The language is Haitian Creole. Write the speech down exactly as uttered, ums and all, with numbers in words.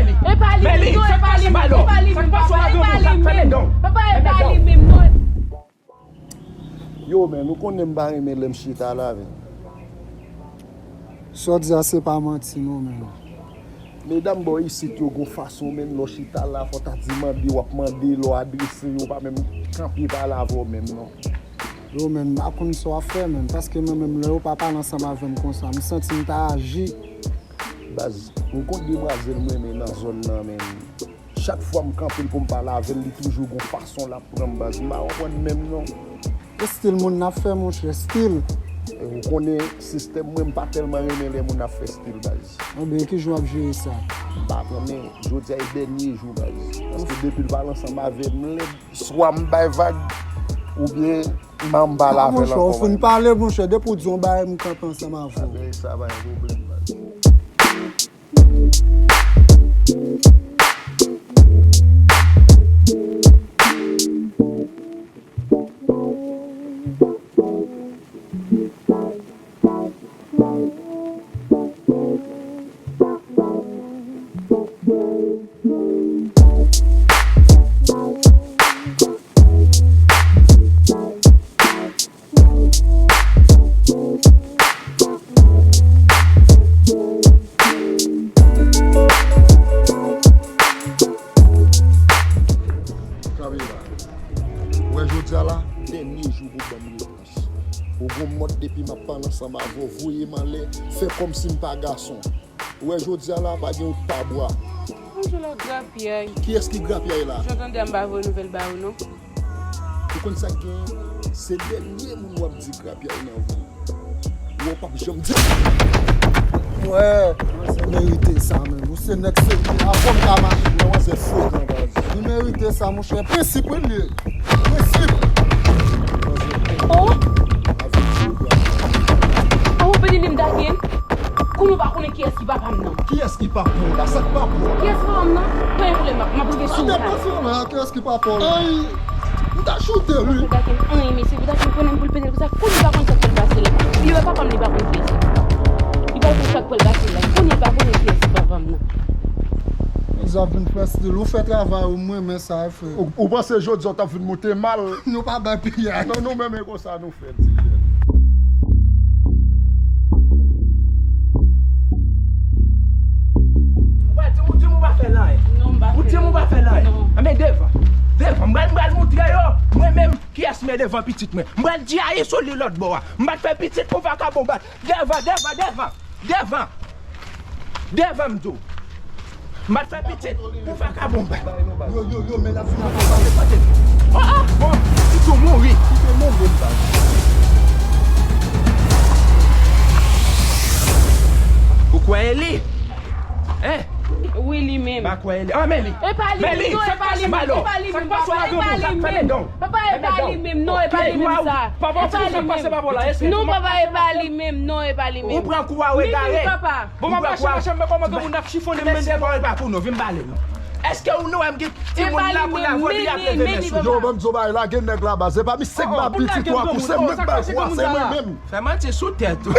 E pa li menm, non, e pa li menm, e pa li menm, papa, e pa li menm, papa, e pa li menm, non. Yo, men, nou konnen m pa renmen lè m chita la, men. Sa w di a se pa manti, non, men. Medam bò isit yo gon fason, men, lè w chita la, fò w ta di mande, w ap mande, lè w adrese yo, pa menm kanpe pale avè w menm, non. Yo, men, m pa konn sa w ap fè, men, paske mwen menm, lè yo pa pale ansanm avè m konsa, m santi m ta aji. Baz, m gon demwazèl m renmen nan zòn nan, men. Chak fwa m kanpe l pou m pale avè l, li toujou gon fason l ap pran m, baz. M pa konprann menm, non. E stil moun n ap fè, monchè, stil. E ou konnen, sistèm mwen, m pa tèlman renmen lè moun ap fè stil, baz. Anben, ki jan w ap jere sa? M pa konnen. Jodi a e dènye jou, baz. Paske depi l pale ansanm avè m, lè swa m bay vag, oubyen m pale avè l ankò. Monchè, ou fin pale, monchè. Depi w di yon bagay, m kanpe ansanm avè w. Anben, sa pa yon pwoblèm, baz. Kanpe la. Ou wè jodi a la, dènye jou pou ban m repons. Ou gon mòd depi m ap pale ansanm avè w, voye m anlè, fè kòmsi m pa gason. Ou wè jodi a la, pa gen wout pa bwa. Bonjou, lòt grapyay. Kiyès ki grapyay la? Jan tande a, m pa voye nouvèl ba ou, non. Ou konn sa k genyen? Se dènye moun w ap di grapyay nan vi w. Ou p ap janm di. Wè, ou merite sa, menm. Ou se nèg serye. Avè w m ka mache. Wè, wè, se frekan, baz. Ou merite sa, monchè. Prensip, wi, l ye. Prensip. Oh! Oh, Benini m dake. Kounya ou pa konnen kiyès ki papa m nan. Kiyès ki papa w la? Sa k papa w la? Kiyès ki papa m nan? Pa gen pwoblèm, m ap, m ap rive sou ou la. Atè, pase la, kiyès ki papa w la? Ay! M ta choute l, wi. Ou pa konnen anyen, mesye, pou ta fin konnen m pou l pete l konsa. Kounya ou pa konn sa k pral pase la. Li wè papa m, li pa konn kiyès li. Li pa konn sa k pral pase la. Kounya ou pa konnen kiyès ki papa m nan. Zòt vin fè stil, ou fè travay ou, m renmen sa, frè. Ou, ou panse jodi a w t ap vin moute mal? Nou pa bay piyay. Non, nou menm e konsa nou fè, ti jèn. Ou pa di m, ou di m ou pa fè l anyen. Non, m pa fè l. Ou di m ou pa fè l anyen. Non. Anben devan. Devan. M pral, m pral moutre yo. Mwen menm, kiyès men devan pitit mwen. M pral di ayi sou li lòt bò a. M pa t fè pitit pou vakabon bat. Devan, devan, devan. Devan. Devan m di w. M pa t fè pitit pou vakabon bay. Yo, yo, yo, men l ap vin avè w. Pase, pase. Oh, oh, bon, pitit ou mouri. Kite mande m bay. Ou kwè e li? Hein? Wi, li menm. Pa kwè e li. Ah, men li. E pa li menm, non, e pa li menm, e pa li menm, papa, e pa li menm. Papa, e pa li menm, non, e pa li menm sa. Papa, ou ti konsa k pase pa bò la, èske... Non, papa, e pa li menm, non, e pa li menm. Ou pran kou a w egare. Bon, m ap mache, mache, m wè kòman granmoun ap chifonnen men devan. Mesye, pawòl pa pou nou, vin pale nou. Èske ou nou wè m gen timoun la pou n a vòlè ap leve men sou nou? Yo, ban m di w bagay la, gen nèg la baz. Se pa misye k ba pitit ou a kou, se mwen k ba kou a, se mwen menm. Fè manti sou tèt ou.